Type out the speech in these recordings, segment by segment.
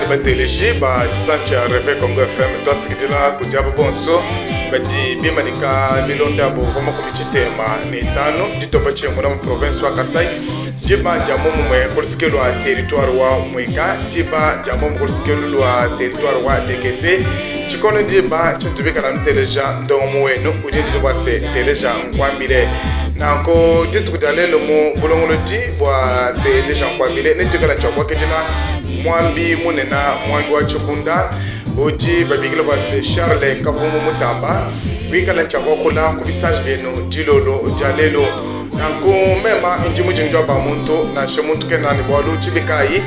ne bateleji ba tshisanji tshia Reveil Congo FM, tuasakidila kudi abo bonso badi bimanika milonda yabo pa 65 ditoba tshiengula mu province wa Kasai, diba dia momumue ku luseke lua territoire wa Mweka, diba dia momumue ku luseke lua territoire wa Dekese. Tshikondo diba tshintu bikala nuteleja ndongamu wenu udi ndidi bua se teleja nkuambile. Nanku dituku dia lelu mu bulongolodi bua teleja nkuambile netuikala tshia kuakidila muambi munena muambi wa tshikunda udi babikila bua se Charles Kavungu Mutamba wikala tshia kuakula ku bisanji bienu dilolo dia lelu. Nanku mema ndi mujingi wa ba muntu nansha muntu kena ne bualu tshibi kayi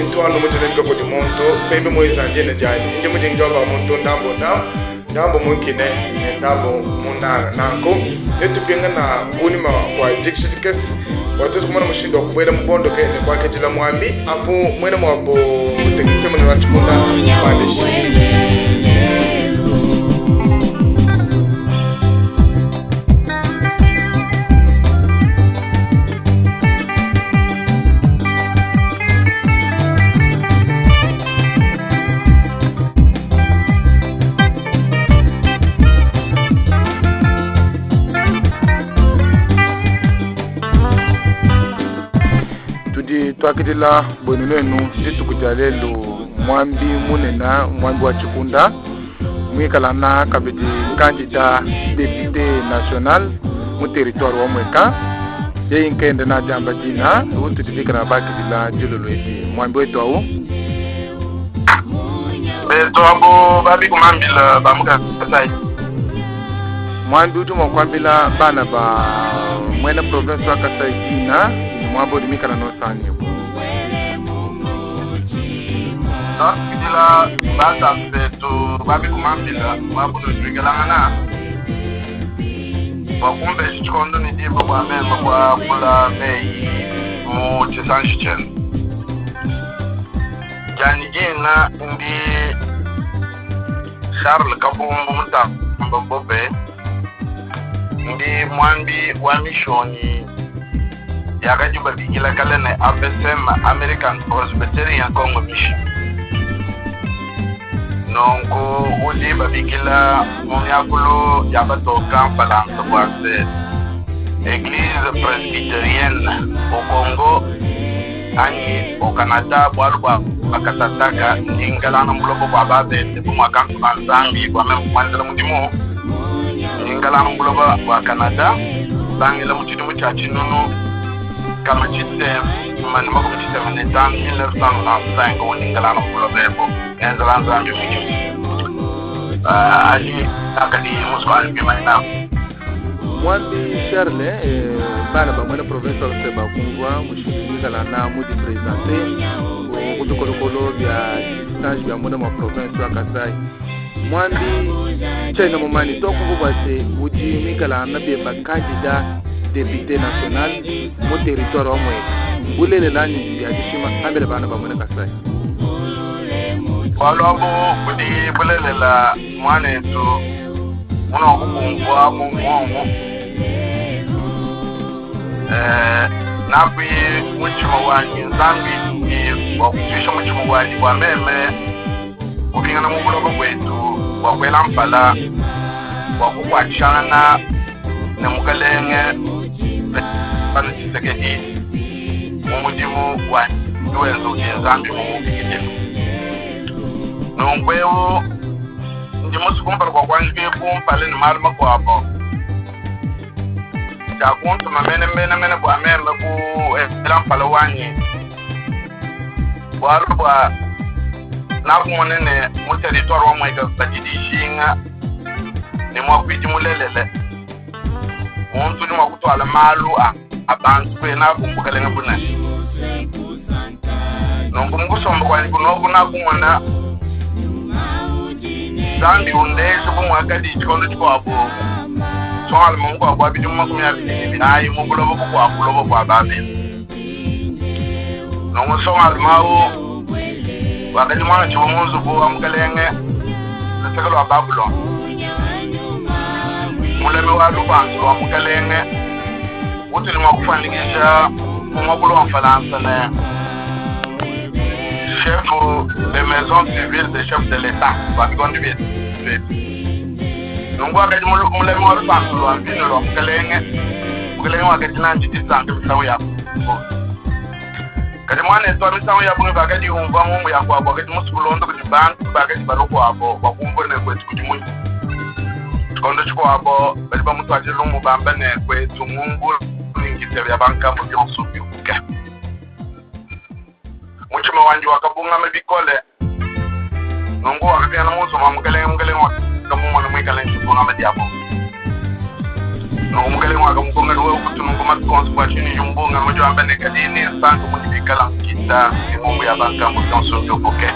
ntu anu mujingi kudi muntu pebe mueza ndine dianyi ndi mujingi wa ba muntu ndambu ndambu ndambu munkine ne ndambu munanga. Nanku netupingana kunyima kua dikisha dikese bua tuetu kumona mushindu wa kubuela mu bondoke ne kuakidila muambi apu muena muabo technicien munene wa tshikunda pandeshi. Tudi tuakidila buenu nuenu dituku dia lelu muambi munene muambi wa tshikunda muikalana kabidi candidat député national mu territoire wa Mweka yeye nkende na diamba dina utudi bikala bakidila dilolo edi muambi wetu au betu abo babi kumambila ba mu Kasai. Muambi udi mua kuambila bana ba muena province wa Kasai dina ne muaba udi mikala nosanibu. Tuasakidila batatu betu babi kumambila muaba unutwikalangana bua kumpesha tshikondo ne diba bua meme kuakula meyi mu tshisanji tshienu. Dianyi dina ndi Charles Kabumbu Mutamba Bobe, ndi muambi wa mishonyi yakadi babikila kale ne APCM, American Presbyterian Congo Mission. Nunku udi babikila mu miakulu ya batoka mfalansa bua se Eglise Presbyterienne au Congo anyi au Canada, bualu bua bakatataka ndi ngalana mulobo bua babende bu muakantu ba Nzambi bua meme kumuenzela mudimu. Ndi ngalana mulobo bua Canada bangila mu tshidimu tshia 1995 1995 undi ngalana mulobo ebo ngenzela Nzambi mudimu. Adi akadi musukali bimanyina. Muambi Charles, bana ba muena province wa Kasai bakumvua mushindu muikala mudi présenter ku bikolokolo bia bisanji bia muena mua province wa Kasai. Muambi tshiena mumani tokumvua bua se udi muikala na bemba candidat député national mu territoire wa Mweka. Bulelela anyi bia dishima ambele bana ba muena Kasai. Bualu abu budi bulelela mwanetu muno kukumvua mu mwongo. Nakwi mutshima wanyi Nzambi bua kutuisha mutshima wanyi bua meme kupingana mu buloba bwetu bua kuela mpala bua kukuatshana ne mukalenge pano Tshisekedi mu mudimu wa wenza udi Nzambi mumubikidile. Nunku eu ndi musu kumpala kua kuanjika kumpala ne malu makuabo tshiakuntuma mene mene mene bua meme kuela mpala wanyi bualu bua nakumona ne mu territoire wa Mweka badi dijinga ne muakuidi mulelele muntu udi mua kutuala malu a bantu kuena akumbukalenga bunene. Nunku mu kusomba kuanyi kunoku nakumona Nzambi undeje bu muakadi tshikondo tshikuabu nsongalume mukuabu wa bidimu 24 mu buloba bukuabu buloba bua Babele. Nunku nsongalume au wakadi muangatshibue mu nzubu wa mukalenge luseke lua Babulona, mulami wa lubanza lua mukalenge utudi mua kufuanyikisha mu muakulu wa Mfalansa ne Chef de maison civile de chef de l'Etat wa bikondo bietu ebi. Nunku wakadi mulami wa lupanza lua mvinyo lua mukelenge, mukelenge wakadi nandi disanka misangu ya bungi. Kadi muanetu wa misangu ya bungi bakadi umvua ngumu ya kuabo wakadi musue kulonda kudi bantu bakadi balua kuabo bua kumvua ne kuetu kudi munyi. Tshikondo tshikuabo badi bamutuadila lumu bamba ne kuetu ngumbu ne nkita bia bankambua bionso biupuke. Mutshima wandi wakabungama bikole, nunku wakapingana mu nzubu wa mukelenge, mukelenge wakamumona muikale ne dibungama dia bungi. Nunku mukelenge wakamukonka ne, Wewe kutu nunku matuku onso bua tshinyi udi mubungame? Udi wamba ne, Kadi nensanke mudi bikala nkita ne ngumbu ya bankambua bionso mbiupuke.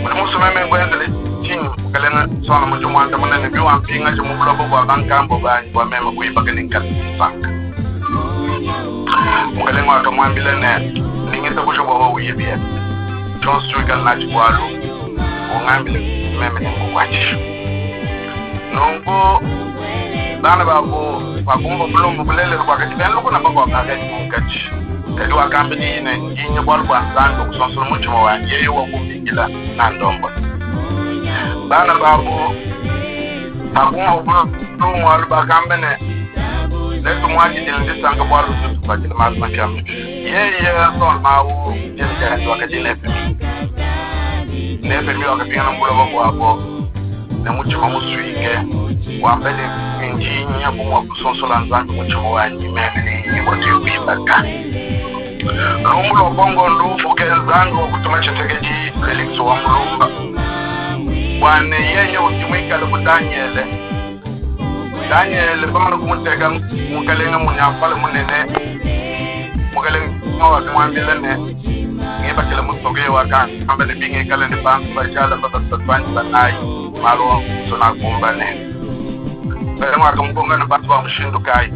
Udi musue meme nkuenzele tshinyi? Mukelenge Solomo udi muandamuna ne, Biwampingaja mu buloba bua bankambua banyi bua meme kuibaka nenkale ne disanka. Mukelenge wakamuambila ne, Ndi ngitabuja bua wewe uye biebe, tshionso tshiwikala natshi bualu, ungambile, meme nenkukuatshishe. Nunku bana babu bakumvua bulombu bulelela buakadi bena lukuna bakuabu bakadi munkatshi. Kadi wakamba diyi ne, Ndi nya bualu bua Nzambi wakusonsola mutshima wanyi, yeye wakumbikila nandombola. Bana babu bakumvua bulungu alu bakamba ne, Netumuakidile disanka bualu udi utukuatshila malu mapiamapia. Yeye Solomo au dina diandi wakadi Nefemi. Nefemi wakapingana mu buloba buabo ne mutshima musuike, wamba ne, Ndi nya bu mua kusonsola Nzambi mutshima wanyi meme ne bua tuye kuibaka lumbu lua Kongo ndufuke Nzambi wa kutuma Tshisekedi Felix wa Mulumba bua ne yeye udi muikale bu Danyele. Danyele bamana kumuteka mukalenge munyampala munene, mukalenge wakamuambila ne, ngibakile musoko. Yeye wakamba ne, bingikale ne bantu bajalame basatu anyi banayi, malu onso nakumbane. Mukalenge wakamukonka ne, bantu ba mushindu kayi?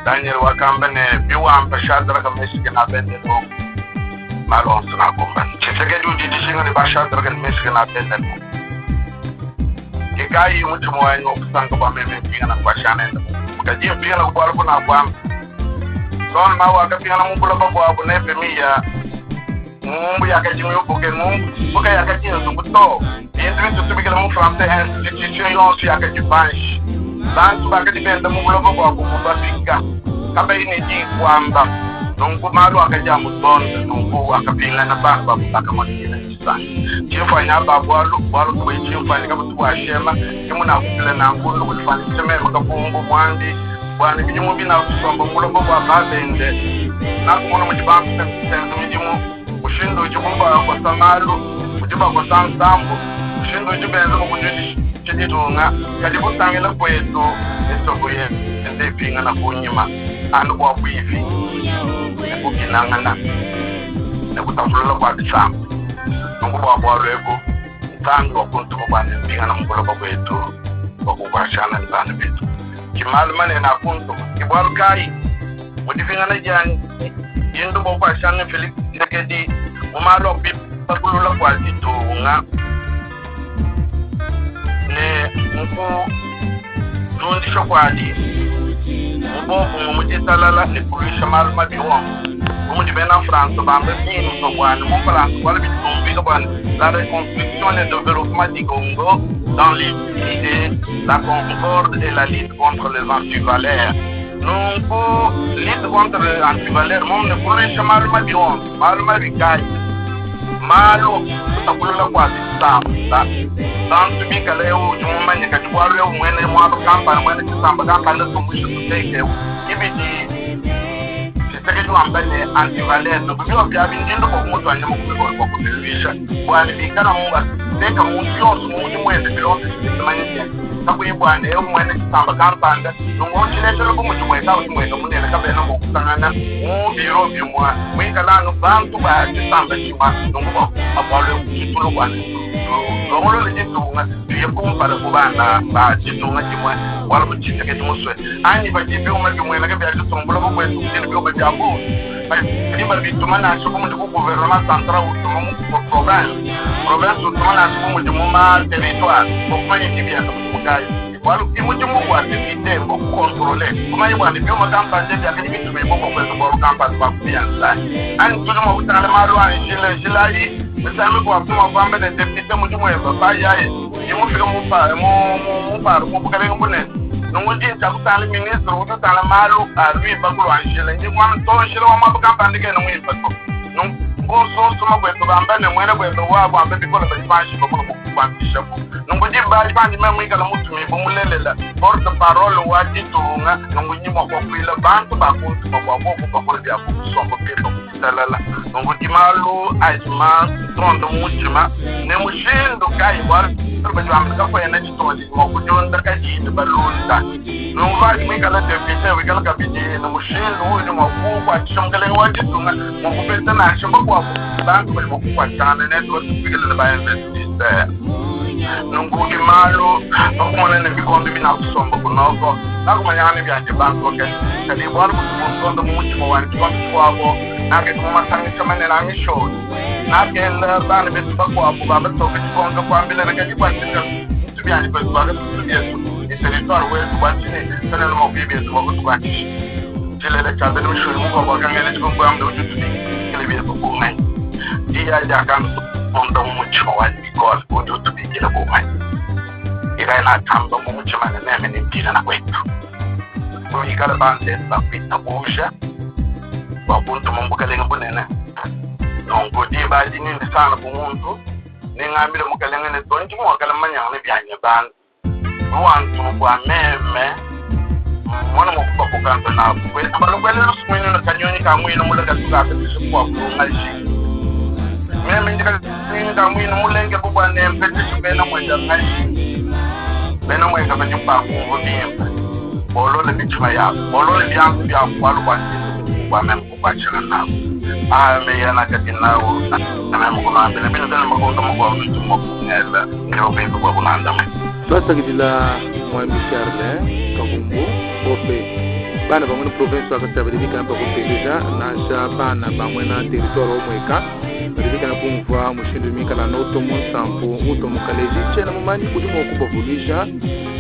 Danyele wakamba ne, biwampa Shadraka, Meshake ne Abedenego, malu onso nakumbane. Tshisekedi udi dijinga ne ba Shadraka ne Meshake ne Abedenego. Ke kayi mutshima wanyi wa kusanka bua meme mpingana kuashana nende kadi mpingana ku bualu bunakuamba. Solomo wakapingana mu buloba buabu Nehemiya ngumbu yakadi miupuke ngumbu kayakadi nzubu to bintu bitutumikila mu français institution yonso yakadi panshi bantu bakadi benda mu buloba buabu bu bapika kabayi ne dikuamba nunku malu akadi amutonda nunku akapingana bana babu bakamuakidila disanka tshimfuanyi aba bualu bualu kabuyi tshimfuanyi kabutu bua shema ke munakupila nanku ndukudifuanyikisha meme kapumbu muambi bua ne bidimu binakusomba mu buloba bua babende nakumona mudi bantu benza midimu mushindu udibu bakosa malu udi bakosa nsambu mushindu udi benza bua kudiundisha ditunga kadi kutangila kuetu misoko yende ipingana kunyima anu bua buivi ne kukinangana ne kutapulula kua bisamba nunku bua bualu ebu Nzambi wakuntuma bua ne mpingana mu buloba buetu bua kukuatshana ne bana betu ki malu manene akuntuma ke bualu kayi mu dipingana dianyi dindu bua kukuatshana ne Felix Tshisekedi mu malu a kuibakulula kua ditunga ne mu kudiundisha kuadi mu buobumue mu ditalala ne kuluisha malu mabi onso bu mudi bena France bambe bimpe bua ne mu Mfualansa bualu bidi biumvuika bua ne la reconstruction et le développement du Congo dans l'unité, la concorde et la lutte contre les antivaleurs. Nunku lutte contre les antivaleurs momu ne kuluisha malu mabi onso, malu mabi kayi? Malu kutapulula kua bisamba, bantu bikala eu udi mumanye kadi bualu eu muena muaba kampanda muena tshisamba kampanda tumbushe tuteke eu ibidi Tshisekedi wamba ne antivaleur nunku biobi abi ndindu bua kumutua nyama ku mikolo bua kubiluisha bua ne bikala mu bateka muntu yonso mu mudimu wende bilondeshile dimanya diende kakuyi bua ne eu muena tshisamba kampanda nunku tshilejelu bu mudi mueka udi mueka munene kabena mua kusangana mu biro bimue muikala anu bantu ba tshisamba tshimue nunku bua bualu ebu tshitulu bua ne tulongolole ditunga tuye kumpala ku bana ba ditunga dimue bualu bu Tshisekedi musue anyi padi biuma bimueneka bia ditunga buloba buetu budi ne biuma bia bungi badi babituma nansha bu mudi ku gouvernement central utuma mu province province utuma nansha bu mudi mu ma territoire bua kumanya dibienza mudimu kayi. Bualu ki mudimu wa depute mbua kukontrole, kumanya bua ne biuma kampanda biakadi bitumibue bua kuenza bualu kampanda bua kubienza anyi? Tudi mua kutangila malu a njila njila ayi misangu mikuabu. Tudi mua kuamba ne, depute mudimu weba payaye udi mufike mu mu mu mu mu bukalenge bunene. Nunku ndi ntshia kutangila ministre udi utangila malu a luibaku lua njila, ndi muambe to njila wa muaba kampanda kena muimpe to. Nunku nsunsuma buetu bamba ne muena buebe wabu ambe bikole badi panshi bamone kukuatshishabu. Nunku diba adi pandi meme muikale mutumibue mulelela, porte parole wa ditunga, nunku ndi mua kuakuila bantu ba kuntuma bua bobu bakule biabu kusomba bimpe mu ditalala. Nunku ki malu adi mantonde mu mutshima ne mushindu kayi, bualu badi bamba ne kakuena ditunga didi mua kudiunda kadiyi ne balunda. Nunku pandi muikale depute, wikale kabidi ne mushindu uudi mua kukuatshisha mukalenge wa ditunga, mua kupeta nansha bakuabu bantu badi mua kukuatshishangana netu, batufikile ne ba-investisseur. Nunku ke malu pa kumona ne bikondo binakusomba kunoko, nakumanyangana ne bianyi bantu bakaji. Kadi bualu butu buntonda mu mutshima wanyi tshikondo tshikuabo, naketa mu masangisha manene a mishonyi, nakela bana betu bakuabu ba batoke tshikondo kuambila ne, Kadi bua tshinyi bintu bianyi petu bakatutu bietu ne teritware wetu? Bua tshinyi kanuena mua kuya bietu bua kutukuatshisha? Tshilele tshia bena mishonyi mukuabu wakangela tshikonko wamba ne, Udi utubikila bietu bu nganyi? Diyi adi diakantonda mu mutshima wanyi bikole, Udi utubikila bu nganyi? Irayi nakamba mu mutshima ne, Meme ne mpingana kuetu. Nuikale bantemu ba kuitabuja bua kuntuma mu bukalenge bunene. Nunku diba adi nendisangane bu muntu, nengambile mukalenge ne, To, ndi mua kala manyangana bianyi ne bantu. Luantuma bua meme mmone mua kubakoka nabu kuetu balua kuela lusumuinu ne kanyunyi ka muinu mule katu kapetesha bua kulongaji. Meme ndi kanyunyi ka muinu mulenge bu bua nempeteshe bena muenda ngaji. Bena muenda badi bakumvua bimpe, bolole mitshima yabu, bolole bianza biabu bualu bua tshintu bua meme kukuatshila nabu. Aa meyi anakadi nawu meme kunuambila binu makonka makuabu nudi mua kungela ngela bimpe bua kunandamuna. Twasakidila Mwambi Charles Kahumbu Bope. Bana ba muena province wa Kasai badi bikala pa kuteleja nansha bana ba muena territoire wa Mweka badi bikala bumvua mushindu mikala noto mu nsampu uto mukaleji tshiena mumanyi udi mua kubavuluija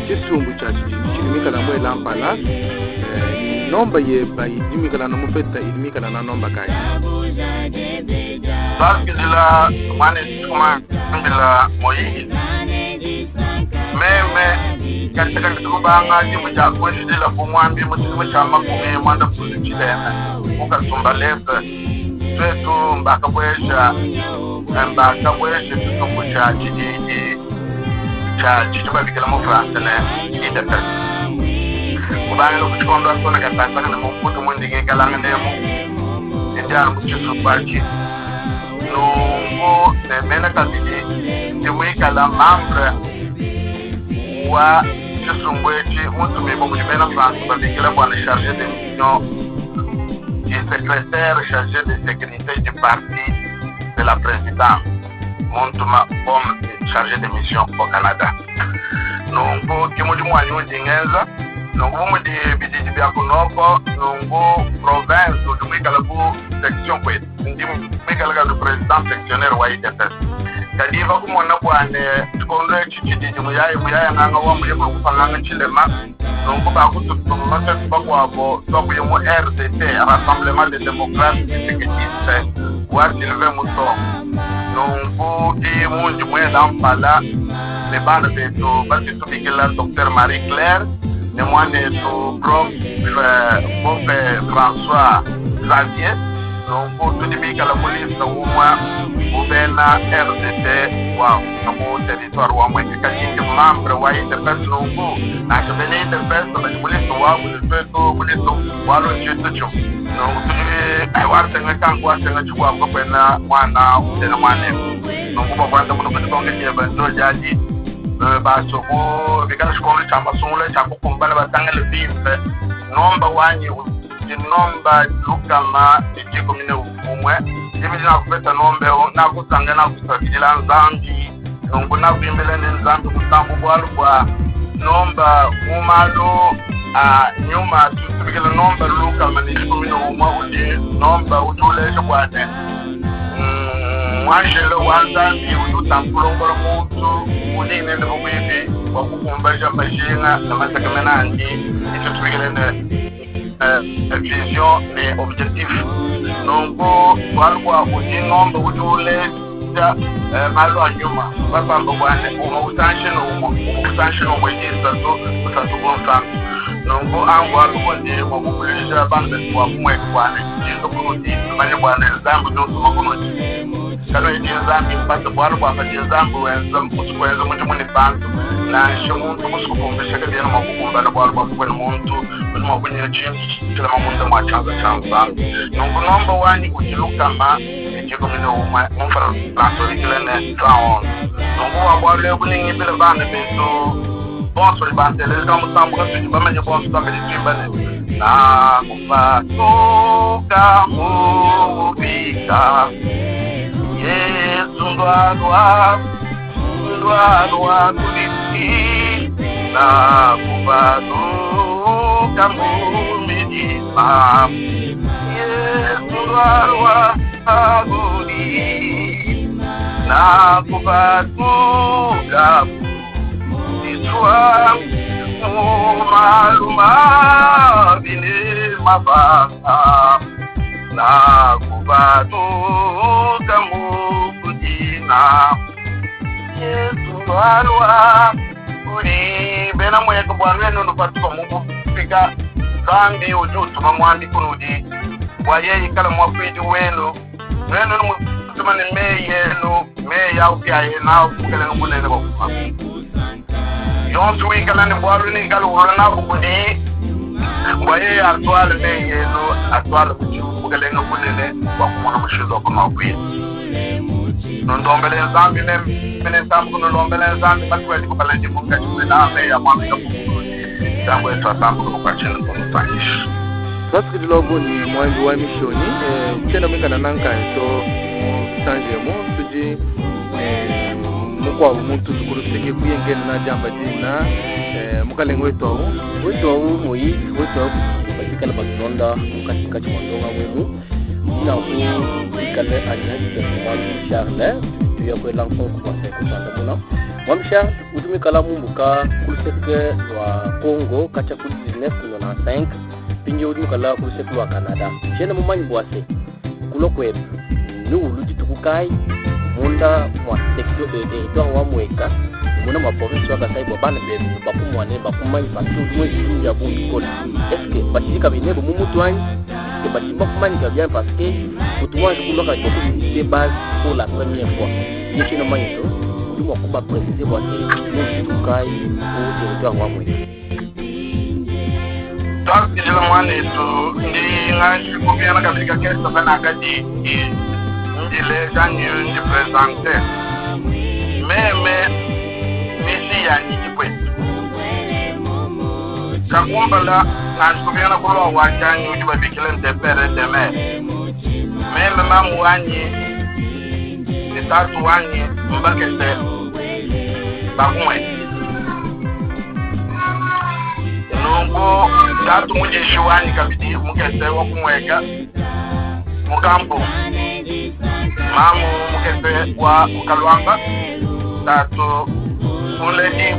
tshisumbu tshia tshidi tshidi mikala muela mpala nomba yeba idi mikala na mupeta idi mikala na nomba kayi. Twasakidila mwanetu kumambila Moyizi meme katika kubanga dimu dia kunjidila bu muambi mu tshidimu tshia 60 mu Kasumbalesa twetu mbakabueja mbakabueja tshisumbu tshia tshididi tshia tshidi babikila mu français ne UDPS kubangila ku tshikondo atshi tona katasangana mu mputu mundi ngikalanga nemu ndianu ku tshisumbu atshi. Nunku ne mene kabidi ndi muikala membre wa tshisumbu etshi mutumibue kudi bena France babikila bua ne chargé de mission du secrétaire chargé de sécurité du parti de la présidence muntuma comme chargé de mission au Canada. Nunku ke mudimu wanyi undi ngenza. Nunku bu mudi bididi bia kunoko, nunku province udi muikala ku section kuetu, ndi muikala kabidi president sectionnaire wa UDPS. Kadi pa kumona bua ne tshikondo etshi tshididi muyaya muyaya nganga wa muye kulu kupanganga tshilema, nunku bakututuma twetu bakuabo tuakuya mu RDT, Rassemblement des Democrates Tshisekedistes wa Sylvain Mutombo. Nunku ki mundi muela mpala ne bana betu batutubikila Docteur Marie Claire ne muanetu Prof Pope François Xavier. Nunku tudi bikala mu liste umue bu bena RDT wa mu territoire wa Mweka, kadi ndi membre wa UDPS. Nunku nansha bena UDPS badi mu liste wabu ne tuetu mu liste bualu ntshintu tshimue. Nunku tudi wasenga kanku wasenga tshikuabu kakuena muana utena muanebe. Nunku bua kuandamuna ku dikonka diebe ndio adi basoku bikala tshikondo tshia masungula tshia kukumbana batangile bimpe nomba wanyi udi nomba 111 dibidi nakupeta nomba eu nakusanga nakusakidila Nzambi nunku nakuimbila ne Nzambi musambu bualu bua nomba mu malu a nyuma tutubikila nomba 111 udi nomba udi uleja bua ne. Muanjelo wa Nzambi udi utamba kulombola muntu udi nende pabuipi bua kukumbaja majinga ne matekemena andi, itu tubikila ne vision ne objectif. Nunku bualu bua udi ngombe udi uleja malu a nyuma, babamba bua ne umue usanshi ne umue, umue usanshi ne umue idi isatu, busatu bunsantu. Nunku an bualu bundi mua kuvuluija bana betu bua kumueka bua ne tshintu kunudi tumanye bua ne Nzambi udi utuma kunudi. Kanuedi Nzambi mpata bualu bua padi Nzambi wenza musue kuenza mudimu ne bantu, nansha muntu musue kupumbisha kabiena mua kukumbana bualu bua kakuena muntu udi mua kunyina tshintu tshilama munda mua tshianza tshia Nzambi. Nunku nomba wanyi udi 111, mu Mfualansa babikila ne 111. Nunku bua bualu ebu nengibile bana betu bonso badi banteleja ka musambu katudi bamanye bonso tuakadi tuimba ne nakupatuka mu bupika Yesu ndwalwa ndwalwa kuliti nakupatuka mu midima Yesu ndwalwa kuli nakupatuka iswa mu maluma bine mabanga nakupatuka mu kudina Yesu ndwalwa kuli bena mweka bua nuenu nupatuka mu bupika. Nzambi udi utuma muambi kunudi bua yeye ikala muakuidi wenu, nuenu numutuma ne meyi enu, meyi au ke nawu bukelenge bunene bua kuma yonso wikala ne bualu nikala ulua nabu kudi bua yeye atuale meyi enu, atuale kudi bukelenge bunene bua kumona mushindu wa kunuakuila. Nundombele Nzambi meme ntambu kunulombela Nzambi matuku adi kubala ndi munkatshi muena meyi a muambi kapukuludi ntambu etu atambu kunukuatshila kunusankisha. Twasukidila bunyi mwambi wa mishoni tshiena mwikala nankayi to mu sanjemo tudi mukuabu muntu tukuluseke kuyengena na diamba dina mukalenge wetu awu wetu awu Moïse wetu awu badikala batulonda munkatshikatshi mua ndonga wemu nanku ikale anyadike mwambi Charles tuya kuela nkonko bua se kutandamuna. Mwambi Charles udi muikala mumbuka ku luseke lua Congo katshia ku 1995 mpindieu udi muikala ku luseke lua Canada. Tshiena mumanyi bua se kulua kuebe nuulu dituku kayi munda mua secteur territoire wa Mweka munda mua province wa Kasai bua bana bebe bakumone bakumanye parce que udi muenze bidimu bia bungi bikole. Est ce que batshidi kabidi nebe mu mutu anyi? Est ce que batshidi bakumanyika bien parce que kutu wanji kulua kabidi bua kuvisiter base pour la première fois. Ye tshiena mumanye to udi mua kuba préciser bua se mu dituku kayi mu territoire wa Mweka. Twasukidila muanetu ndi nganji kupiana kabidi kakese panakadi ndileja ndi présente meme misi yanyi dikwetu kakumpala nganji kupiana kulua wachanyi udi babikila nde père de mère meme mamu wanyi ni tatu wanyi mbakese bakumwe nunku tatu mujeshi wanyi kabidi mukese wa kumweka mukampu mamu mukese wa mukalwamba tatu muledi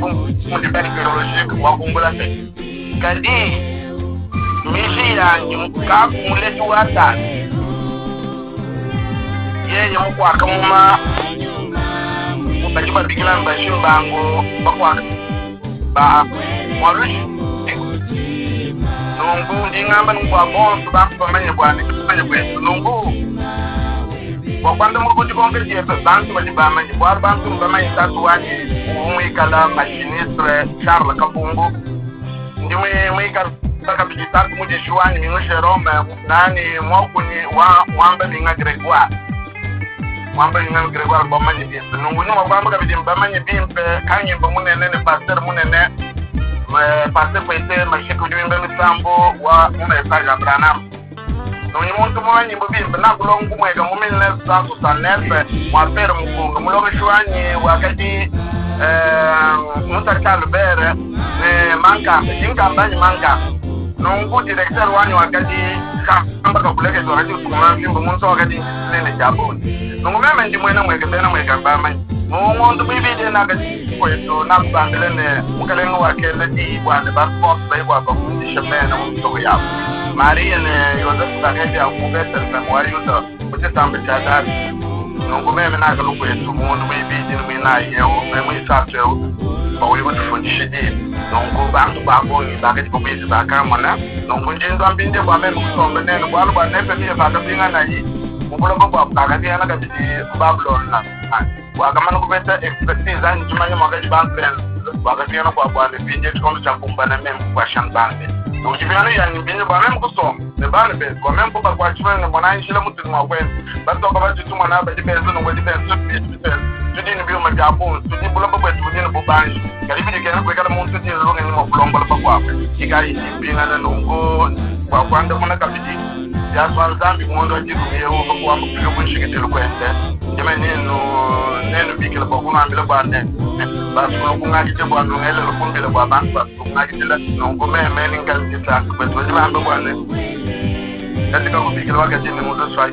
mudibali biologique wa kumbula se kadi misi yanyi kaku muledi wa tatu yeye mukwaka muma badi babikila mbashimbango bakwaka ba mwalushi nunku ndi ngamba nunku bonso bantu bamanye bwane bamanye kwetu nunku bua kwanda mukuti konke diebe bantu badi bamanye bualu bantu mbamanye tatu wanyi umwikala machinistre Charles Kapungu ndi mwikala kabidi tatu mujeshi wanyi mingu Jerome nani mwakuni wa mwamba minga Gregoire mwamba minga Gregoire bamanye bimpe nunku nyuma kwamba kabidi mbamanye bimpe kanyimba munene ne pasteur munene pasteur kwete mashiki udi wimba misambo wa mu message Abraham nunyi muntu mumanyimbo bimpe nakulonga kumweka mu 1969 mwapere mukunga mulongeshi wanyi wakati Musa Albert ne mankamba jinkamba anyi mankamba nunku directeur wanyi wakati kamba kakulekeza wakati usukuma mfimbo muntu wakati nene jaboni Nunku meme ndi muena Mweka, bena Mweka mbamanyi. Mu ngondo muibidi nakadi kuetu, nakubambila ne, Mukelenge wakela diyi bua ne bantu bonso baye bua bafundishe mena mu misoko yabo. Mariya ne Yozefe bakaya ku Beteleheme wa Yuda mu tshisamba tshia Davidi. Nunku meme nakalua kuetu mu ngondo muibidi ne muinayi eu ne muisatu eu bua kuya kutufundisha diyi. Nunku bantu ba bungi bakadi pabuipi bakamona. Nunku ndi ndua mpindieu bua meme kusomba nenu, bualu bua Nehemiya pakapinganayi mu buloba buabu, kakapingana kabidi ku Babulona. Wakamana kupeta expertise anyi dimanya muakadi bantu benza, wakapingana kua bua ne mpindieu tshikondo tshiakumbana meme kukuashana bana betu. Nunku dipingana dianyi mpindieu bua meme kusomba ne bana betu, bua meme kubakuatshisha ne monayi njila mutudi mua kuenza. Batoka batudi tumona badi benza nunku, badi benza tuetu petu tudi ne biuma bia bungi, tudi buloba buetu budi ne bubanji, kadi bidikengela kuikala muntu udi ne lungenyi mua kulombola bakuabu. Kikayi dipingana nunku bua kuandamuna kabidi biasua Nzambi mu ngondo wa dikumi eu pa kuamba kufika ku nshikidilu kuende. Ndime nenu nenubikila bua kunuambila bua ne basukulu kungakidila bua nungelela kumbila bua bantu basukulu kungakidila. Nunku meme ningikale disanka buetu badi bamba bua ne katika kubikila wakadi ne mulusua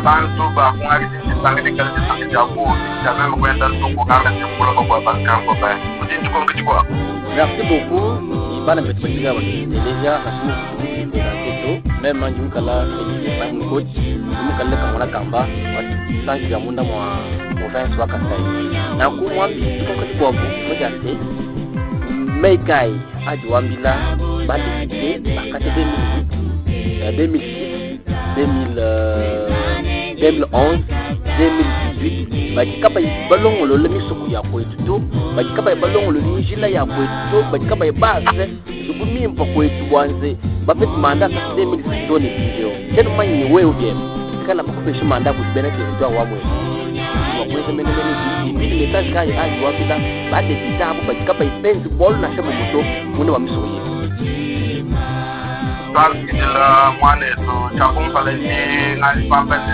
bantu ba kungakidila disanka dikale disanka dia bungi dia meme kuenda ntuku ngamba ndi buloba bua bankambua banyi udi ntshikonko tshikuabu. Merci beaucoup bana betu badika batuteleja nansha mutupresente to meme ndi mukala Felix Coach ndi mukala kamona kamba wa bisanji bia munda mua province wa Kasai. Nanku muambi tshikonko tshikuabu tshivua tshia se meyi kayi adi wambila ba député bakati 2008 2006 2011 2018 badi kabayi balongolole misoko ya kuetu to, badi kabayi balongolole njila ya kuetu to, badi kabayi base nzubu mimpe kuetu bua nze bapete manda akati 2006 to ne mpindieu. Tshiena mumanye ne wewe biebe bikala bakupeshe manda kudi bena territoire wa muetu bua kuenza menemene bidi message kayi adi wambila ba député abu badi kabayi benze bualu nansha bumue to munda wa misoko yetu. Twasakidila muanetu. Tshia kumpala ndi nganji kuamba ne,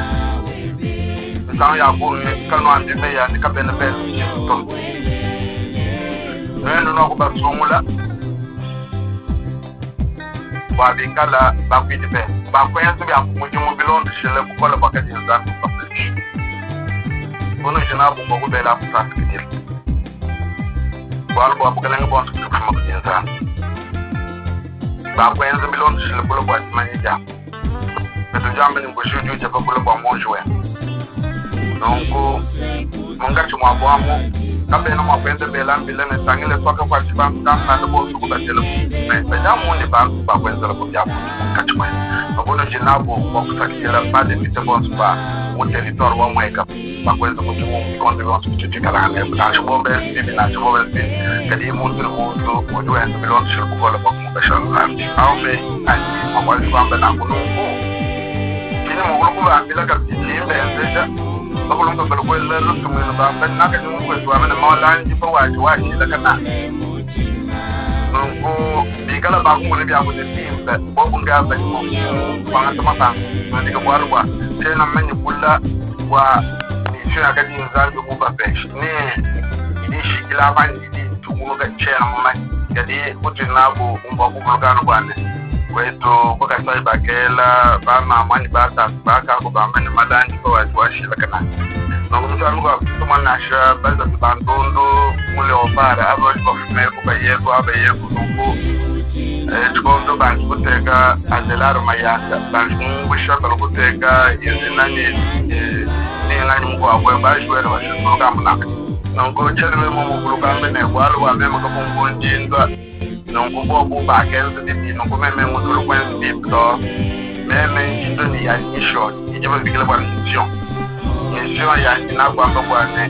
misangu ya bungi kanuambi meyi andi kabena benza tshintu to. Nuenu nuakubasungula bua bikala bakuidi benu, bakuenza bia mudimu bilondeshile bukole buakadi Nzambi mubapeshe. Bunudi nabu mbua kubela kusakidila, bualu bua bukelenge buonso budi bufuma kudi Nzambi. Bakuenza bilondeshile bule bua dimanya diabu. Kadi udi wamba ne, Mbuji udi udia pa bule bua muonji wende. Nunku munkatshi muabu amu kabena mua kuenza bela mbila ne, Tangila, tuakakuatshisha bantu kampanda bonso kubatela badi amu ne bantu bakuenzelabu bia bungi munkatshi muenu. Nunku nudi nabu bua kusakidila badepite bonso ba mu teritware wa Mweka bakuenza mudimu mu bikondo bionso bitudi nebu, nansha bobu benze bibi nansha bobu benze bibi, kadi muntu ne muntu udi wenza bilondeshile bukole bua kumupesha Nzambi. Au meyi anyi makuaji kuamba nanku. Nunku tshidi mua kubambila kabidi mbenzeja bakulumpe bala kuela lusumuinu bamba nakadi mukwetu wamene mawalanji pa waji washila kana. Nunku bikala bakumona biabu ne bimpe bobu ngaba kuangata mapangadika bualu bua tshiena mmanye bula bua mission yakadi Nzambi mubapeshe ne idi ishikila apa anyi idi itungunuka tshiena mumanye, kadi butudi nabu mbua kuvuluka anu bua ne kwetu ku Kasai bakela bamamu anyi batatu bakako bamba ne malanji pa waji washila kana. Nunku misangu mikuabu tumona nansha bazazi ba ndundu mu leopard aba badi bafume ku bayeku aba yeku. Nunku tshikondo banji kuteka Adelard Mayaka banji kumumbusha bala kuteka izina ne nenganyi mukuabu bajuere bashintuluka munaka. Nunku tshiena meme muvulukambe ne bualu bua meme kabumbundindwa. Nunku bobu bakenza bibi, nunku meme ngutulu kuenza bibi to. Meme njindo ne ya mission idi babikila bua mission. Mission yanyi nakuamba bua ne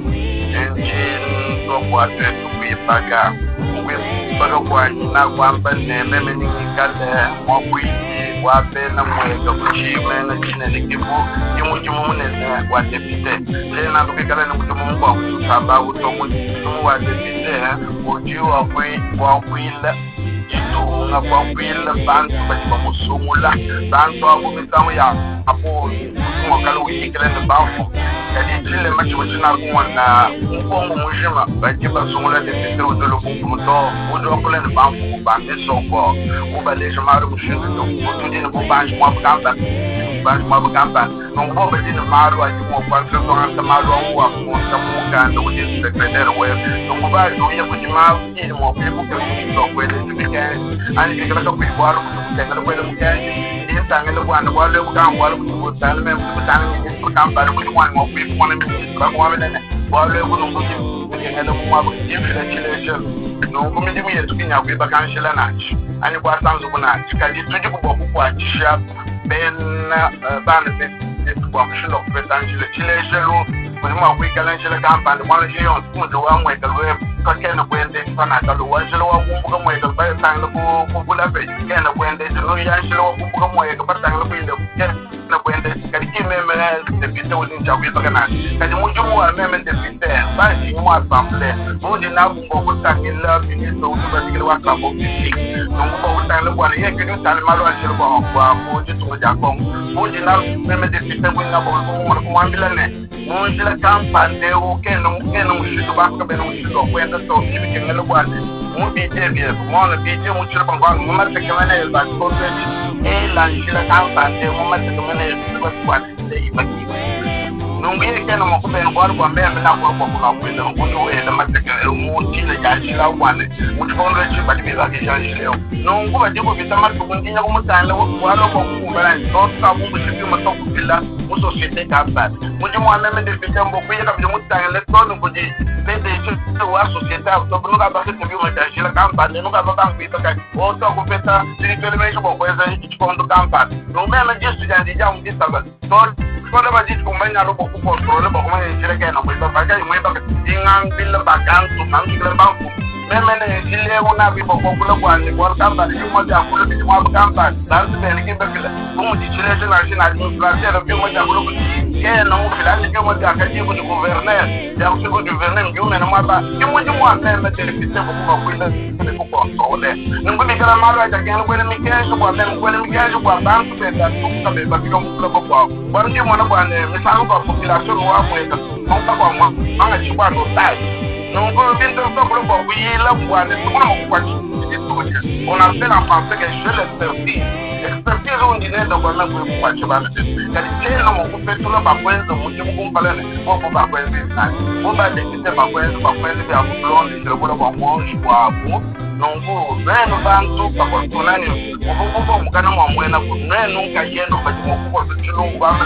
njindo bua tuetu kuibaka. Kuibaka kuanyi nakuamba ne meme ningikale muakuidi wa bena Mweka ku tshimenga tshinene kivu ki mudimu munene wa député. Tshiena kuikala ne mudimu mukuabu tutamba to mudimu wa député udi wakuila ditunga, kuakuila bantu badi bamusungula. Bantu abu misangu ya bungi udi uyikila ne bamfumu, kadi tshilema tshivua tshinakumona mukongo mujima badi basungula député udi lubumfumu to udi wakula ne bamfumu ba misoko ubaleja malu mushindu utudi ne bubanji muabu kampanda. banji muaba kampanda. Nunku bobu badi ne malu adi mua kuambila kuangata malu au wafunda mu mukanda udi sekretere webe. Nunku badi uya kudi malu mua kuepuka mushindu wa kuela mikenji anyi bikala kakuyi bualu budi bukengela kuela mukenji ntangila bwana bualu ebu kanga bualu budi butangila meme budi butangila ministre kampanda budi muanyi mua kuikumona ministre bakuambila ne bualu ebu nunku bukengela mu muaba ndimfila tshilejelo. Nunku midimu yetu ki nya kuibaka njila nansha anyi kuasa nzubu nansha, kadi tudiku bua kukuatshisha bena bana betu bua mushindu wa kupeta njila. Tshilejelo kudi mua kuikala njila kampanda muana njila yonso mudi wa mweka lwebu kakena kuendeji panakalo wa njila wa kumbuka mweka batangila kuvula pe kena kuendeji nuya njila wa kumbuka mweka batangila kuinda kena kuendeji kadi ki meme député udi ntshakuibaka nansha kadi mudimu wa meme député banjingi mu assemblée mundi nabumba kutangila ministre udi babikila wa travaux publics nunku bua kutangila bwana ye kidi utangila malu a njila bua mu ditunga dia Congo mundi na meme député buina kumwambila ne munjila kampande eu kena kena mushindu bantu kabena mushindu wa kuenda to bikengela bwana mu bidie biebe mona bidie mutshila bangwana mu matekemene batikondo etshi ela njila kampande mu matekemene bwana ibakiwe. Nunku ye kena mua kubena bualu bua meme nakulu bua kunakuenda udi wela mateke mutshila ya njila bwana mu tshikondo etshi badi bibakisha njila eu. Nunku badi kupita matuku ndinya kumutangila bualu bua kukumbana tokabumbusha byuma tokufila mu société kampani mudimu wa meme député mbo kuya kabidi mutangile tonu kudi PDG wa société abu to nuka bakete byuma bya njila kampani nuka babanguibaka oto kupeta tilitwele menshi bua kuenza tshikondo kampani. Nunku meme disu diandi dia mudisaba to kona baditi kumanya lo bua kukontrole bua kumanya njila kena muiba baka muiba ingambila bakantu mangila banku meme ne njile una bi bua kula bwani bua kampani byuma bya kula bidi mwa kampani bantu bene kimbekela bumudichileje na shina administrateur byuma bya kula kena mufila ni byuma bya kaji ku gouverneur bya ku gouverneur byuma na mwaba kimuji mwa meme député bua kuila ne ku controle. Nunku bikala malu aja kena kwele mikenji bua meme kwele mikenji bua bantu benda tuka be bafika mukula bwa bwa ndi mwana bwa ne misango kwa population wa mweka nunku kwa mwa anga chibwa no tai. Nunku bintu tokolo bua kuyila bwa ne tukuna mukwachi. On appelle en français que je l'expertise. Expertise undinenda kwa meme kukwachi bana. Kadi tena mukupetula bakwenza mudimu kumpalane bobo bakwenza isani. Boba député bakwenza bakwenza bya kulonda shilokula bwa mwonshi bwabu. Nunku benu bantu bakotunani ubububo mukana mwa mwena kunenu nkayendo bati mukukosa chilungu bama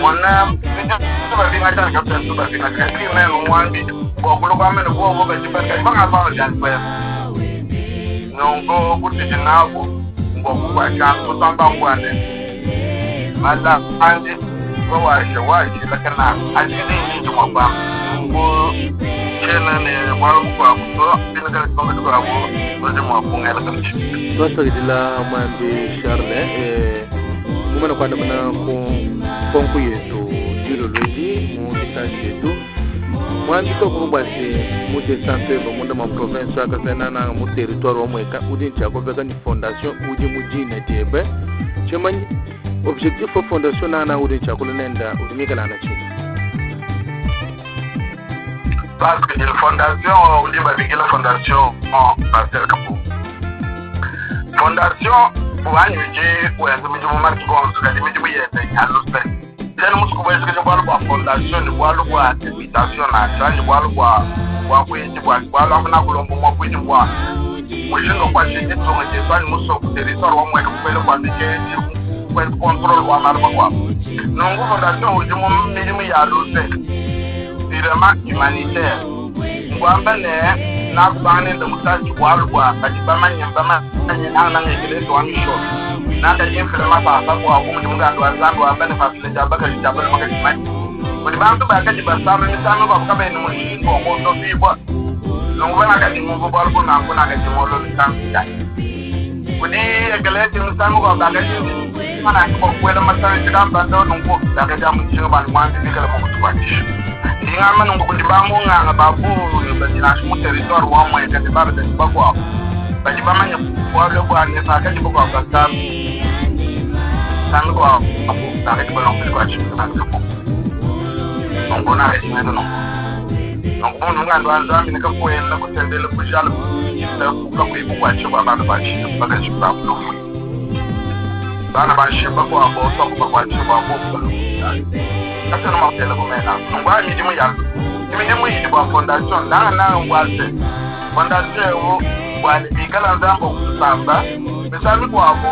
mwana bintu babinga tana kapita babinga kati meme mwambi bokulu bamene bobo bati bakali bangabanga jantwe. Nunku kuti jinabo ngokukwacha tutamba ngwane mala andi wawashe washe lakana ajili nyingi mwaba nunku chena ne bwalu kwa kuto binakala kombe kwa bo oje mwapungela kabisa. Twasakidila mwambi Charles mumana kwandamana ku konku yetu dilolodi mu disansi yetu mwambi tokubwase mu desante munda ma province akasena na mu territoire wa mweka udi nchakopeka ni fondation udi mujina diebe chemanyi objectif wa fondation nana udi nchakulunenda udi mikala na chini. Parce que une fondation udi babikila fondation Pasteur Kapu. Fondation wanyuje wenza midimu matikonzo kadi midimu yete nyaluse. Tena musuku wese ke bwalu bwa fondation ni bwalu bwa deputation na chanji bwalu bwa bwa kwiji bwa bwalu amuna kulombo mwa kwiji bwa mushinga kwa chini tonga chesani muso ku territoire wa mweka kupele kwa mikenji kwa control wa malu kwa. Nungu fondation udi mu midimu ya luse virement humanitaire. Ngwamba ne nakubane ndamutaji bwalu bwa kadi bamanya bamanya nanga ngekele wa misho. Nanga yemfela mapapa kwa kumuti mugando wa zambi wa bane fasile jabaka jabala makati mani. Kodi bantu bakati basama misango kwa kabene mushingo ngondo bibwa. Nungu bana kati mungu bwalu kuna kuna kati molo misango kati. Kodi ekelete misango kwa bakati mana kwa kwela masango chikamba ndo nungu bakati amushingo bani mwanzi bikala mukutukwatisha. Ndingama nungu kuti bamunganga babu badina mu territoire wa mweka tibabe tibakwa. Badi bamanya bwalo bwane sakati bokwa basam. Sango kwa abu sakati bolong kwa chikamba. Nungu na regime no. Nungu nungu andu anzami nikakwenda kutendele kujala kuka kuibukwa chikwa bantu bachi bakachi babu. Bana ba nshiya bakuabo tuakubakuatshisha bua bobu balue katuena mua kutela ku mena abu. Nunku ayi midimu ya midimu idi bua fondation nangananga mbua se fondation eu bua ne bikala Nzambi wa kutusamba misangu mikuabu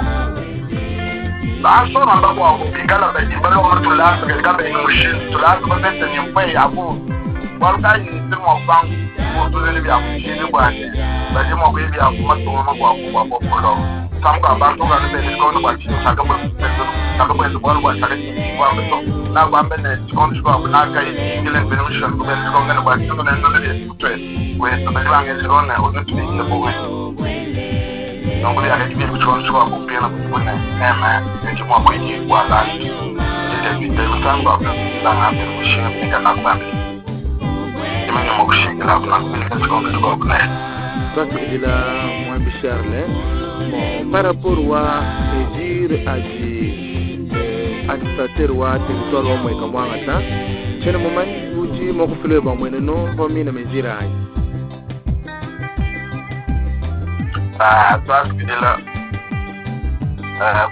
bansonga bakuabu bikala badi balonga tulasa kadi kabayi ne mushindu tulasa bapete ne mpueyi ya bungi bualu kayi ndi mua kupanga kutulele bia mushindu bua ne badi mua kuya bia ku matunga makuabu bua kulonga samuka bantu kanu bene tshikondo bua tshinyi tshiakabuenza bualu bua tshiakatshikwamba to nakuamba ne tshikondo tshikuabu nakayikile bene mushindu bene tshikondo ne bua tshintu ne ndono bietu wetu badi bangenza ne utubikile buwe nunku biakadi bimpe tshikondo tshikuabu kupingana kudibu ne meme ndi muakuidi wa bantu ndi député musangu wabu bangambile mushinga bika nakubambila ndimanye mua kushikila abu nakubika tshikondo tshikuabu ne Twasakidila Mwambi Charles. Bon, par rapport wa mesure adi administrateur wa territoire wa Mweka mwangata tshene mumanyi udi mua kufila ba muenenu pamina mesure ayi. Twasakidila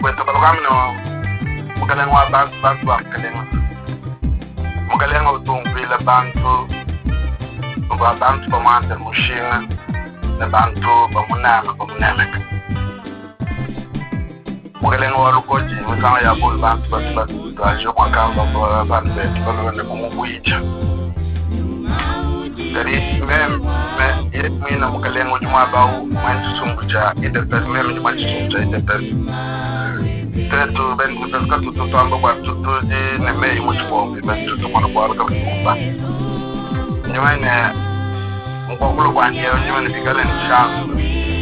kwetu balokamino mukalenga wa bantu bantu ba mukalenga mukalenga utumvila bantu ba bantu bamuanza mushinga ne bantu bamunanga bamunemeka mukalenga wa lukoji misanga ya bulu bantu batu batwaje mwakamba bantu betu balone kumukwija kadi meme ye mwina mukalenga udi mwabau mwentshisumbu tsha idps meme ndi mwentshisumbu tsha idps tetu bene idps katutu twamba bua tutudi ne meyi mu tshibombi bene tutumona bualu kabukumba ndimene mukwakulo bwange ndimene bikale ne chance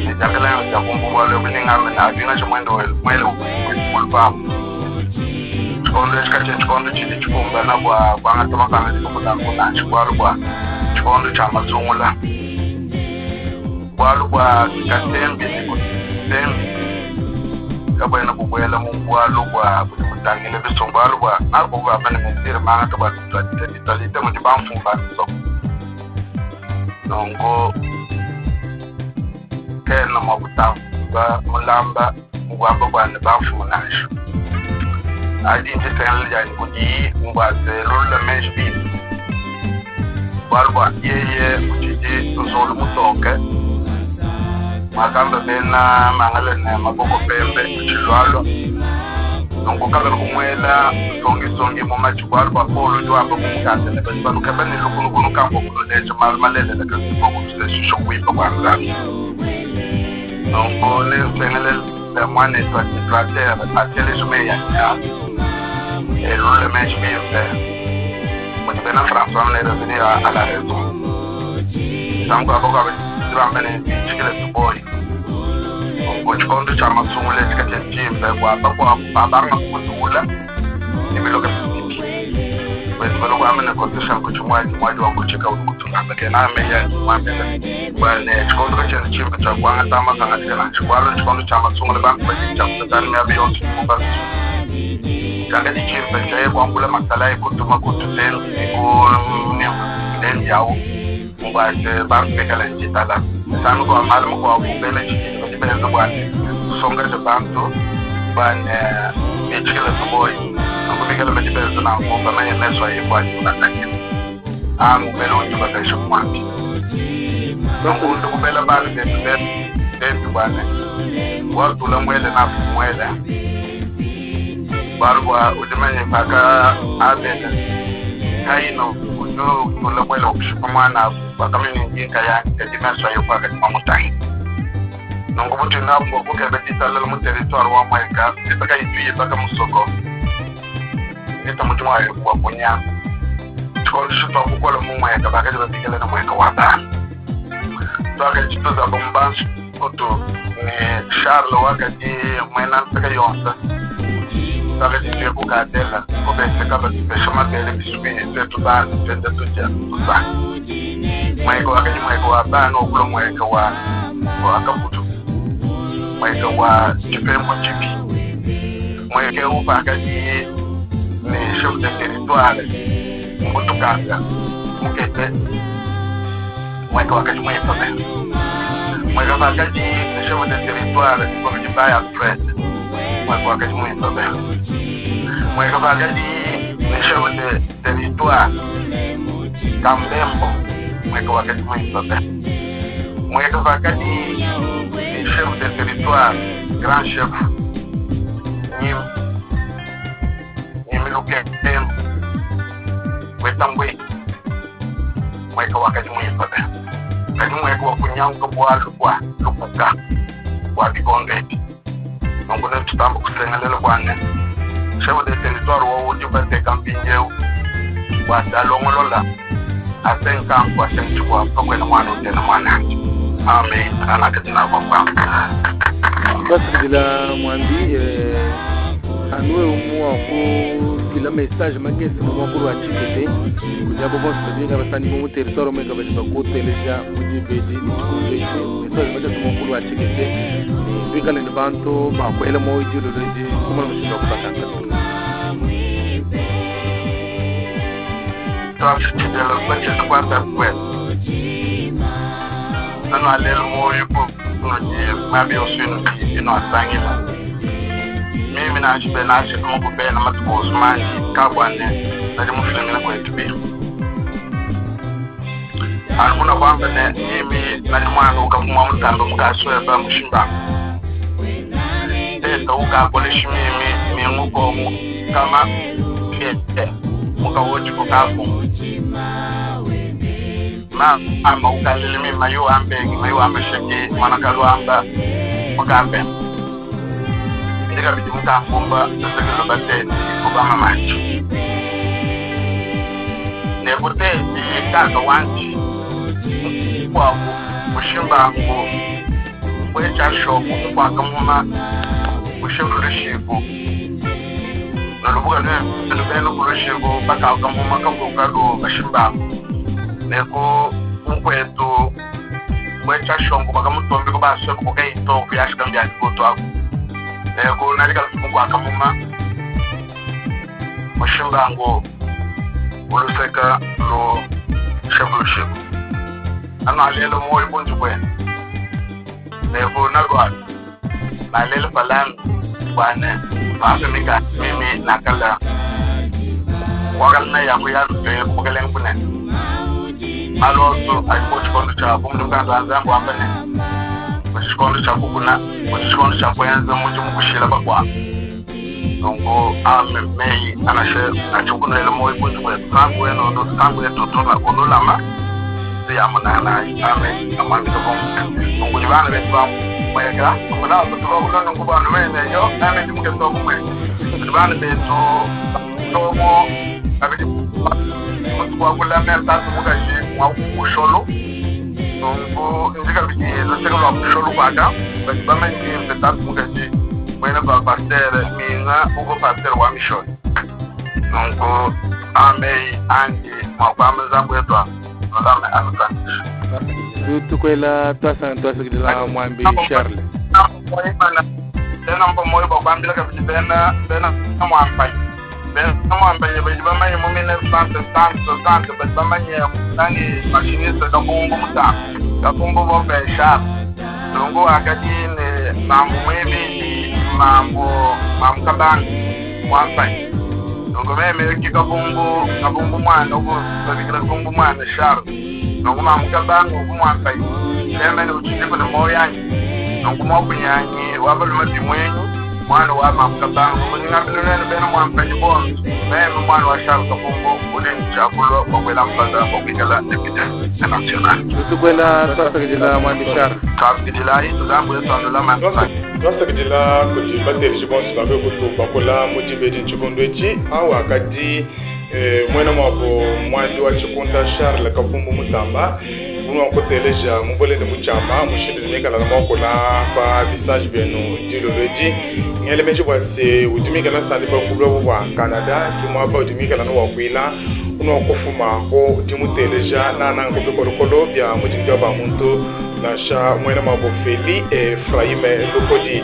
ne diakalenga dia kumva bualu ebu ningambe ne apingatsha mwende mwele mulupambu tshikondo etshi katshia tshikondo tshidi tshikumbana bua kuangata mapangadika kunakunatshi bualu bua tshikondo tshia masungula bualu bua katembi ne kutembi kabuena kubuela mu bualu bua budi butangile bisumbu bualu bua nakubu bamba ne mesire mangata bua twalite mudi bamfumba misoko nunku kena mua kutamba mulamba mugwamba bua ne bamfumu nansha adi ndisengela dianyi kudi mbua se lulula meji bimpe bualu bua yeye utshidi nzolu mutoke mwakamba bena mangala ne maboko pembe tshilwalwa nunku kabela kumwela nsongisongi mu matshi bualu bua Paulo udi wamba mumukanda ne badi balukeba ne lukunukunu kambo kululeja malu malelela kasi bokutuseshisha kuimba kua Nzambi nunku nensengelela mwanetu administrateur ateleje meyi anya elule meji bimpe mudi bena François ne revenir à la raison sangu aboko bamba ne bitshikile tuboyi nunku tshikondo tshia masungula etshi katshia tshimpe bua bakuabu babanga kutula imiloke bibi wetu balokuhamba nekotesha nkuchi mwadi mwadi wa kuchika uri kutulamba kena ameya mwambela bwane tshikondo katshia tshimpe tshia kuangata mapangadika nansha bualu tshikondo tshia masungula bantu badi tshia kutatana miaba yonso kubasu chakati chimpe chaye kuambula masala ekutuma kututenzi ku yawu ngwase bantu bekala ncitala sanu kwa malu mukuabu bena tshididi badi benza bwane kusongaja bantu bwane bitshikila tuboyi nunku bikala badi benza nanku bamanye meso aye bwadi batakile angu bele udi bapesha kumwambi nunku ndikubela bantu betu betu bwane watula mwele nafu mwele bualu bua udimanye paka abele kaino udi utula mwele wakushipa mwana bakamene njinka yange kadi meso aye kwakati mamutangi nunku butina bua kukeba ditalala mu territoire wa Mweka itaka ituye paka musoko ita mudimu wayo bua kunya tshikondo tshitwa kukola mu Mweka bakadi babikila na Mweka wa bana twakadi tuza bombansu kutu ne Charles wakadi mwena nseka yonse twakadi tuye kukatela kubeseka batupesha mabele biskuit twetu bana twenda tudya tusa Mweka wakadi Mweka wa bana okula Mweka wa kabutu Mweka wa tshipembo tshipi Mweka upakadi ne chef de territoire mutukanga mukete Mweka wakadi mweka be Mweka wakadi ne chef de territoire wakadi baya Alfred. Mweka wakadi muimpe be. Mweka wakadi ne chef de territoire Kambembo. Mweka wakadi muimpe be. Mweka wakadi ne chef de territoire grand chef Nyim Nyimiluke Wetambwe. Mweka wakadi muimpe be. Kadi mweka wa kunyanguka bwa lukwa lukuka bwa bikonde ebi. Nunku ne tutamba kusengelela bwane chef de territoire wa udi bateka mpindieu bwa alongolola asenkanku asenchibwa pakwena mwana utena mwananji amen anakatina kwa kwamba Twasakidila mwambi anuwe umu wa kufila message makese mu mwakulu wa tshikete kudi abo bonso badi basani mu territoire omweka badi bakuteleja mu dibedi ne tshikondo etshi message makese mu mwakulu wa tshikete ne bikale ne bantu bakwela moyo dilolo edi kumona mushindu wa kubakankamika. Twasakidila bakese kwata kwe nanu alelo moyo kunodi mabi oswinu ino asangila mimi nashibe nashibe mukubena matuku osumanji kabwane nali mufilimina kwetu bi alikuna kwamba ne mimi nali mwana ukafuma mutambo mukasweba mushimba teta ukakolesha mimi minguko kama kete mukawojiko kafu ma ama ukalele mimi mayo ambe mayo ambe sheke mwana kalwamba mukambe ndika bidi mukafumba tasekelo bateti kubama macho nekuteti kaka wanji kwaku mushimbangu bwechashoku mukwaka muma mushimbulushiku nolubuka lubeno kulushiku bakaka muma kabuka bashimbangu neku mukwetu bwechashongo bakamutombi kubaswe kukaito kuyashika mbyandikutwako neku nalika mukwaka muma mushimbangu uluseka lo shebulushiku ano alelo moyo bunji bwene neku nalwala nalelo falani bwane basemika mimi nakala wakala na yaku yalupe kubukeleng bunene maloso ayiko tshikondo tsha bundu kanzanzangu ambane tshikondo tsha kukuna tshikondo tsha kwenza muji mukushila bakwa nongo ame meyi anashe achukunele moyo bunji bwene kangu eno kangu etutuna kunulama siyamunana ame amwambika bonke nongo libana bethu bamweka kuna tuba nongo bana beneyo ame ndimukesa kumwe libana bethu tomo abidi mutwa kula tatu mukaji mwa kusholo nongo ndika bidi luseka lwa kusholo kwaka badi bamanye tatu mukaji mwena ba pasteur mina uko pasteur wa mission nongo ame andi mwakwamza bwetwa nolame anuka tukwela twasakidila mwambi Charles tena mpo moyo bakwambila kabidi bena bena mwampanyi bena mwampanyi badi bamanye mu 1960 badi bamanye nani machiniste kabumbu mutano kabumbu bombe sharp nongo akadi ne mambo mwebidi mambo mamkabanga mwampanyi nongo meme kikabumbu kabumbu mwana uko babikira kabumbu mwana sharp nongo mamkabanga ukumwampanyi meme uchindiko ne moyanyi nongo mwakunyanyi wabaluma bimwenyu mwana wa mamkabanga munyingambilo bena mwampanyi bonzo meme mwana wa sharp kabumbu ule nchakulo wakwela mpaka wakwikala deputy national tukwela twasakidila mwambi Charles twasakidila tuzambu yetwandola mampanyi twasakidila kudi bateleji bonso babe kutubakola mu dibedi ntshikondo etshi awa akadi mwena mwabo mwandi wa tshikunda Charles Kapumbu Mutamba unwa kuteleja mubolele muchama mushindile mikala na mwakola pa visage byenu dilolo edi ngele menji bwa se utumikala sandi bakubwa bwa Canada kimwaba utumikala no wakwila unwa kufuma ko dimuteleja nana kubikolokolo bya mujimbi wa muntu nasha mwena mwabo Feli Efraime Lukodi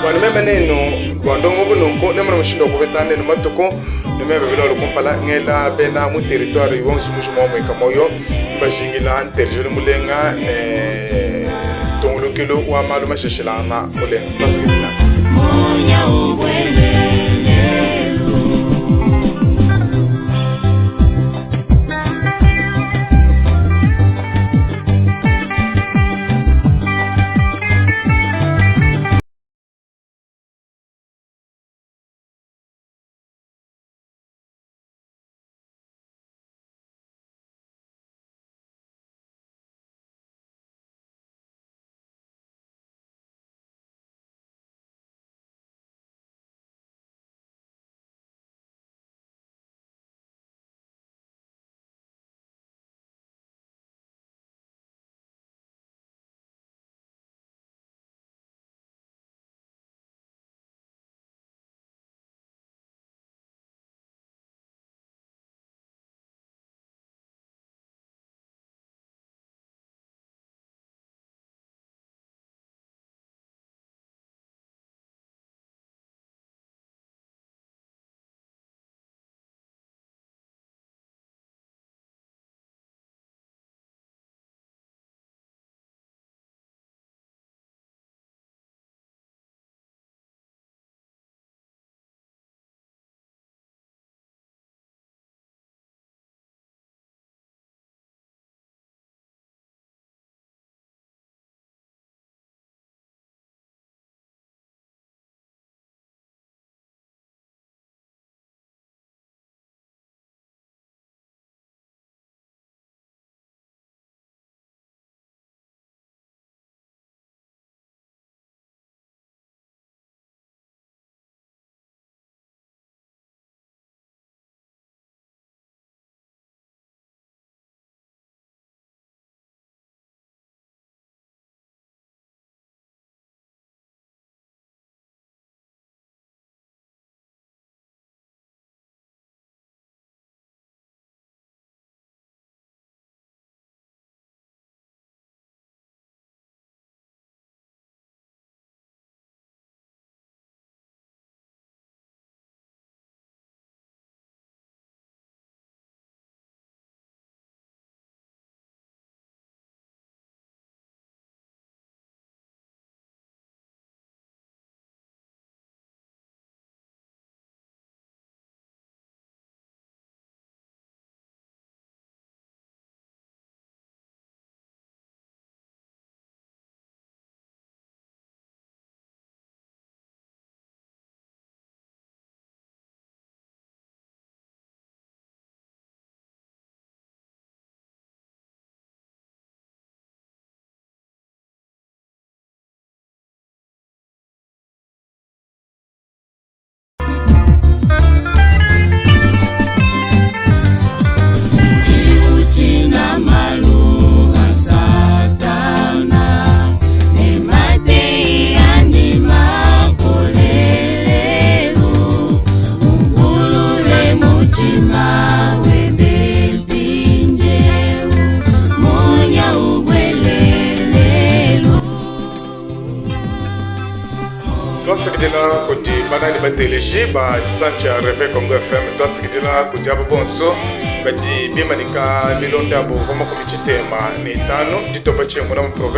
wani meme neno lwandongo bulungu nemona mushindo kubeta neno matuko nemebe bilo lukumpala ngela bena mu territoire yonse mushimo wa mweka moyo bashingila nterjele mulenga ne tongolokelo wa malu masheshelana mulenga. Tuasakidila kudi banani bateleji ba tshisangi tshia Reveil Congo FM. Tuasakidila kudi abo bonso badi bimanika milonda abo pa 65 ditoba tshiengu na mu province.